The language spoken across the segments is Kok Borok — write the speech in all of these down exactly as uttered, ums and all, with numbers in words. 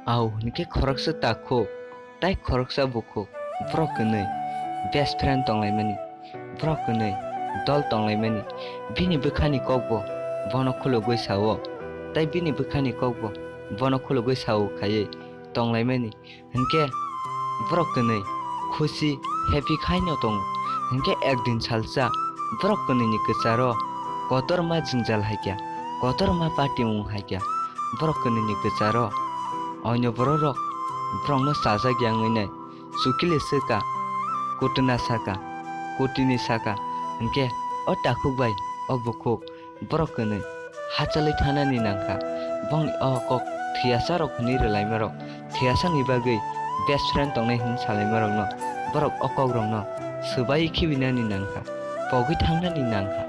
Au hwnkhe khoroksa takhuk, tai khoroksa bukhuk, borok kwnwi best friend tonglaimani, borok kwnwi dol tonglaimani, bini bwkhani kokbo bono khulugwi sao, tai bini bwkhani kokbo bono khulugwi sao khaiwi tonglaimani, hwnkhe borok kwnwi khusi happy khaino tongo, hwnkhe ekdin salsa borok kwnwini kwcharo kotorma jwngjal haikya, kotorma party wng haikya, borok kwnwini kwcharo oino bororok borokno chajak ya wngwi nai, chukile swka, kutuna saka, kutini saka, hwnkhe o takhuk bai o bukhuk borok kwnwi hachalwi thanani nangkha. Bongni o kok thwiyasarok hwnwi rwlaimarok, thwiyasani bagwi best friend tongnai hwnwi salaimarokno borok o kokrokno swbai khibinani nangkha, pogwi thangnani nangkha.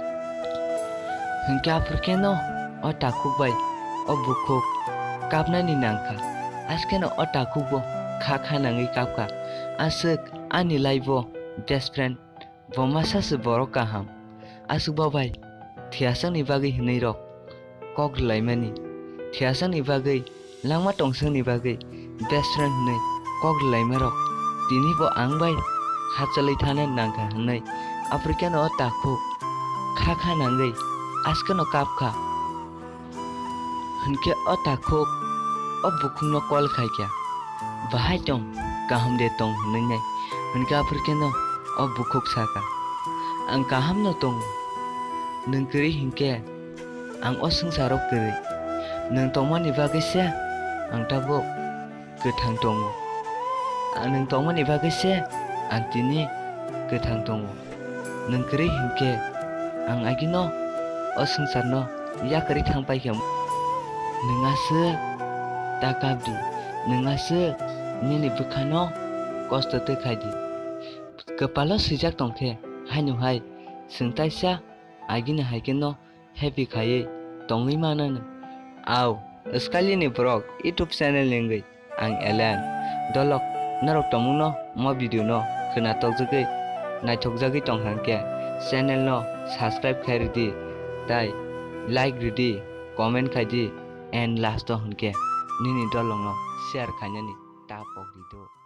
Hwnkhe aphuru kheno o takhuk bai o bukhuk kapnani nangkha. Askeno o takhukbo kha kha nangwi kapkha. Aswk ani life-o best friend bo masa se borok kaham. Aswk bo bai thwiyasakni bagwi hwnwi rok kok rwlaimani, thwiyasakni bagwi langma tongsakni bagwi best friend hwnwi kok rwlaimarok tini bo ang bai hachalwi thana nangkha hwnwi aphuru kheno o takhuk kha kha nangwi askeno kapkha. Hwnkhe o takhuk o bukhukno call khaikha, "Bahai tong, kaham de tong?" hwnwi nai. Hwnkhe aphuru kheno o bukhuk sakha, "Ang kahamno tongo, nwng kwrwi hinkhe ang o swngcharo kwrwi. Nwng tongmani bagwi se ang tabuk kwthang tongo. Ang nwng tongmani bagwi se ang tini kwthang tongo. Nwng kwrwi hinkhe ang agino o swngcharno yakarwi thang paikha. Nwng aswk ta kapdi, nwng aswk nini bwkhano kosto twi khaidi. Kwpalo swijak tongkhe haino hai chwng taisa agini hai kheno happy khaiwi tongwi mananw." Au, swkalini borok YouTube channel ni wngwi ang Elen. Dolok, norok tongmungno mo video no khwnatokjagwi naithokjagwi tongkha hwnkhe channel no subscribe khai rwdi, tai like rwdi, comment khaidi, and last o hwnkhe nini dolokno share khainani ta pokdi do.